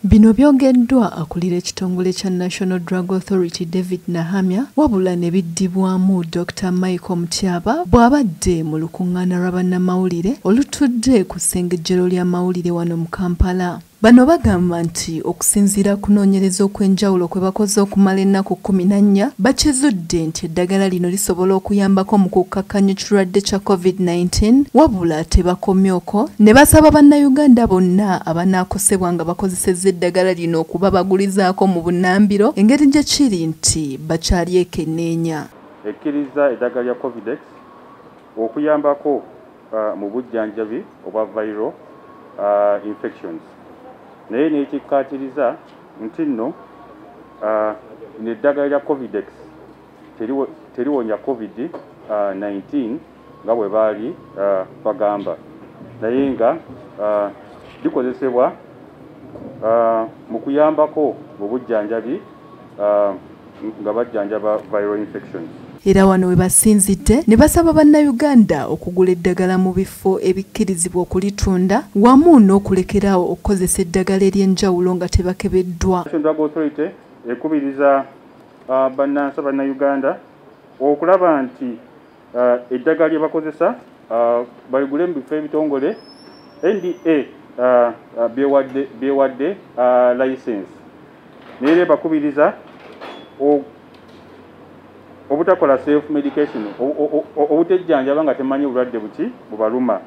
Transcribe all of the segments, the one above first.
Bino byogeddwa akulira ekitongole kya National Drug Authority David Nahamya, wabula ne biddibwamu Dr. Michael Mutyaba bw'abadde mu lukuŋŋaana lwa bannamawulire olutudde ku ssengejjero ly'amawulire wano mu Kampala. Bano bagamba nti okusinziira kunoonyereza okw'enjawulo kwe bakoze okumala ennaku 14, bakizudde nti eddagala lino lisobola okuyambako mu kukkakkanya ekirwadde kya COVID-19, wabula tebakomye okwo ne basaba bannayuganda bonna abanaakosebwa nga bakozesezza eddagala lino okuba bagulizaako mu bunnambiro engeri gye kiri nti bakyali ekenneenya. Ekkiriza eddagala lya Covidex okuyambako mu bujjanjabi obwa viral infections, naye n'ekikkaatiriza nti nno n'eddagala lya Covidex teriwonya COVID-19 nga bwe baali bagamba, naye nga likozesebwa mu kuyambako mu bujjanjabi nga bajjanjaba viral infections. Era wano we basinzidde ne basaba bannayuganda okugula eddagala mu bifo ebikkirizibwa okulitunda wamu n'okulekeraawo okukozesa eddagala ery'enjawulo nga tebakebeddwa. National Drug Authority ekubiriza bannansi bannayuganda okulaba nti eddagala lye bakozesa baligule mu bifo ebitongole NDA byewadde license, naye bakubiriza obutakola self medication, obutejjanjaba nga temanyi obulwadde buki bubaluma.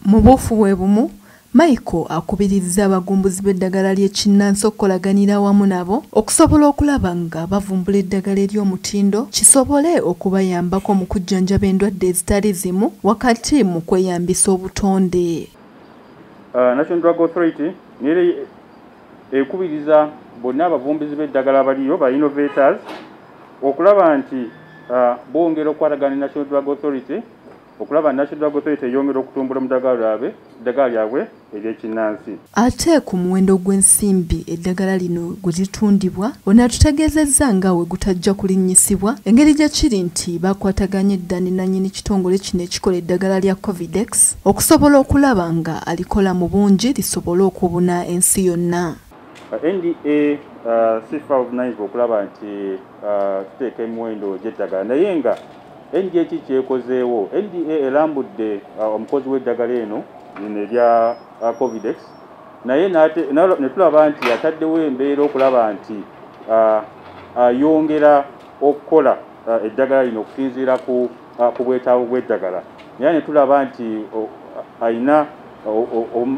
Mu buufu bwe bumu, Michael akubirizza abagumbuzi b'eddagala ly'ekinnansi okukolaganira wamu nabo okusobola okulaba nga bavumbula eddagala ery'omutindo kisobole okubayambako mu kujjanjaba endwadde ezitali zimu wakati mu kweyambisa obutonde. National Drug Authority naye ekubiriza bonna abavumbuzi b'eddagala abaliyo ba innovators okulaba nti bongera okukwatagana ne National Drug Authority, okulaba National Drug Authority eyongera okutumbula mu ddagala lyabwe ery'ekinnansi. Ate ku muwendo gw'ensimbi eddagala lino gwe litundibwa, ono atutegeezezza nga we gutajja kulinnyisibwa engeri gye kiri nti bakwataganye dda ne nannyini kitongole kino ekikola eddagala lya Covidex okusobola okulaba nga alikola mu bungi lisobole okubuna ensi yonna. NDA sifa obuvunanyizibwa okulaba nti tuteeka emiwendo gy'eddagala, naye nga NDA ki kyekozeewo, NDA erambudde omukozi w'eddagala eno lino erya Covidex, naye ne tulaba nti ataddewo embeera okulaba nti ayongera okukola eddagala lino okusinziira ku bwetaavu bw'eddagala, naye ne tulaba nti ayina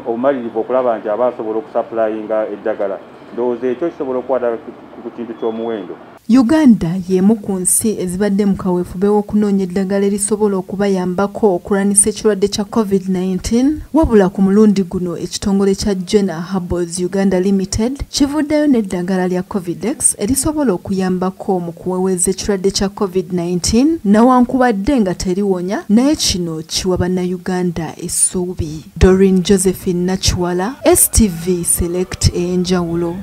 obumalirivu okulaba nti aba asobola okusapulayinga eddagala. Ndowooza ekyo kisobola okukwata ku kintu ky'omuwendo. Uganda y'emu ku nsi ezibadde mu kaweefube w'okunoonya eddagala erisobola okubayambako okulwanyisa ekirwadde kya COVID-19, wabula ku mulundi guno ekitongole kya Jenner Herbals Uganda Limited kivuddeyo n'eddagala lya Covidex erisobola okuyambako mu kuweweeza ekirwadde kya COVID-19 newankubadde nga teriwonya, naye kino kiwa bannayuganda essuubi. Doreen Josephine Nakiwala, STV Select ey'enjawulo.